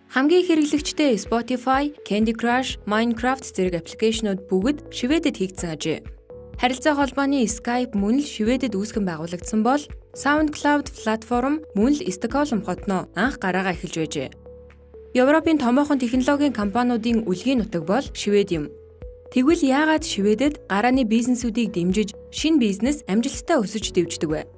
Хамгийн хэрэглэгчтэй Spotify, Candy Crush, Minecraft зэрэг application ууд бүгд Шведэд хийгдсэн ажээ. Харилцаа холбооны Skype мөн л Шведэд үүсгэн байгуулагдсан бол SoundCloud платформ мөн л Стокгольм хотноо анх гараагаа эхэлж байжээ. Европын томоохон технологийн компаниудын үлгийн нутаг бол Швед юм. Тэгвэл яагаад Шведэд гарааны бизнесүүдийг дэмжиж, шинэ бизнес амжилттай өсөж дэвждэг вэ?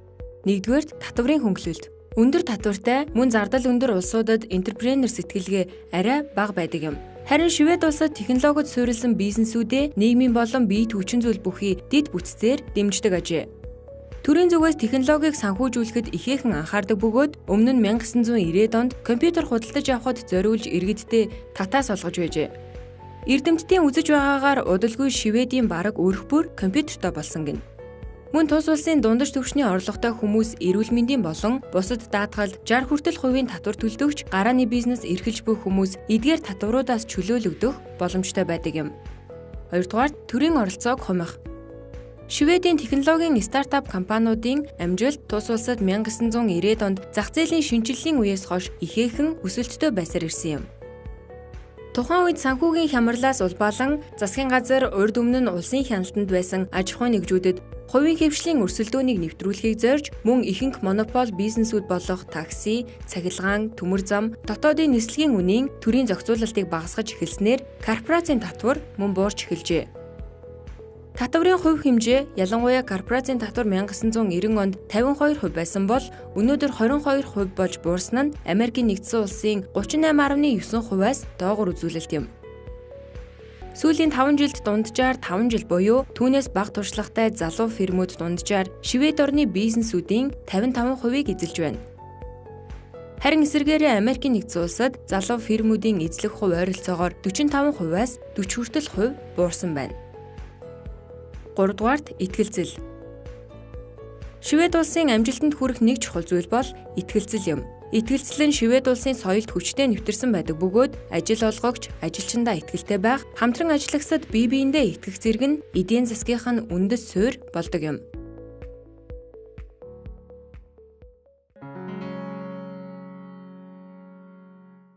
Нэгдүгээрт, татварын хөнгөлөлт. Өндөр татвартай, мөн зардал өндөр улсуудад entrepreneur сэтгэлгээ арай бага байдаг юм. Харин Швед улсад технологид суурилсан бизнесүүдээ нийгмийн болон бие хүчин зүйл бүхий дэд бүтцээр дэмждэг ажээ. Төрийн зүгээс технологиг санхүүжүүлэхэд ихээхэн анхаардаг бөгөөд өмнө нь 1990-ад онд компьютер худалдаж авахад зориулж иргэддээ татаас олгож байжээ. Эрдэмтдийн үзэж байгаагаар, удалгүй Шведийн бараг өрх бүр компьютертой болсон гэнэ. Мөн тус улсын дундаж түвшний орлоготой хүмүүс эрүүл мэндийн болон бусад даатгалд 60 хүртэл хувийн татвар төлдөгч, гарааны бизнес эрхэлж буй хүмүүс эдгээр татваруудаас чөлөөлөгдөх боломжтой байдаг юм. Хоёрдугаар, төрийн оролцоог хумих. Шведийн технологийн стартап компаниудын амжилт тус улсад 1990-ад онд зах зээлийн шинэчлэлийн үеэс хойш ихээхэн өсөлттэй байсаар ирсэн юм. Тухайн үед санхүүгийн хямралаас улбаалан засгийн газар урд өмнө нь улсын хяналтанд байсан аж ахуйн нэгжүүдэд хувийн хэвшлийн өрсөлдөөнийг нэвтрүүлэхийг зорьж, мөн ихэнх монопол бизнесүүд болох такси, цахилгаан, төмөр зам, дотоодын нислэгийн үнийн төрийн зохицуулалтыг багасгаж эхэлснээр корпорацийн татвар мөн буурч эхэлжээ. Татварын хувь хэмжээ, ялангуяа корпорацийн татвар, 1990 онд 52% байсан бол өнөөдөр 22% болж буурсан нь Америкийн Нэгдсэн Улсын 38.9 хувиас доогуур үзүүлэлт юм. Сүүлийн 5 жилд дунджаар 5 жил буюу түүнээс бага туршлагатай залуу фирмүүд дунджаар Швед орны бизнесүүдийн 55%-ийг эзэлж байна. Харин эсрэгээрээ Америкийн Нэгдсэн Улсад залуу фирмүүдийн эзлэх хувь ойролцоогоор 45 хувиас 40 хүртэл хувь буурсан байна. 3 дугаарт, итгэлцэл. Швед улсын амжилтанд хүрэх нэг чухал зүйл бол итгэлцэл юм. Итгэлцэл нь Швед улсын соёлд хүчтэй нэвтэрсэн байдаг бөгөөд ажил олгогч ажилчиндаа итгэлтэй байх, хамтран ажиллагсад бие биендээ итгэх зэрэг нь эдийн засгийнх нь үндэс суурь болдог юм.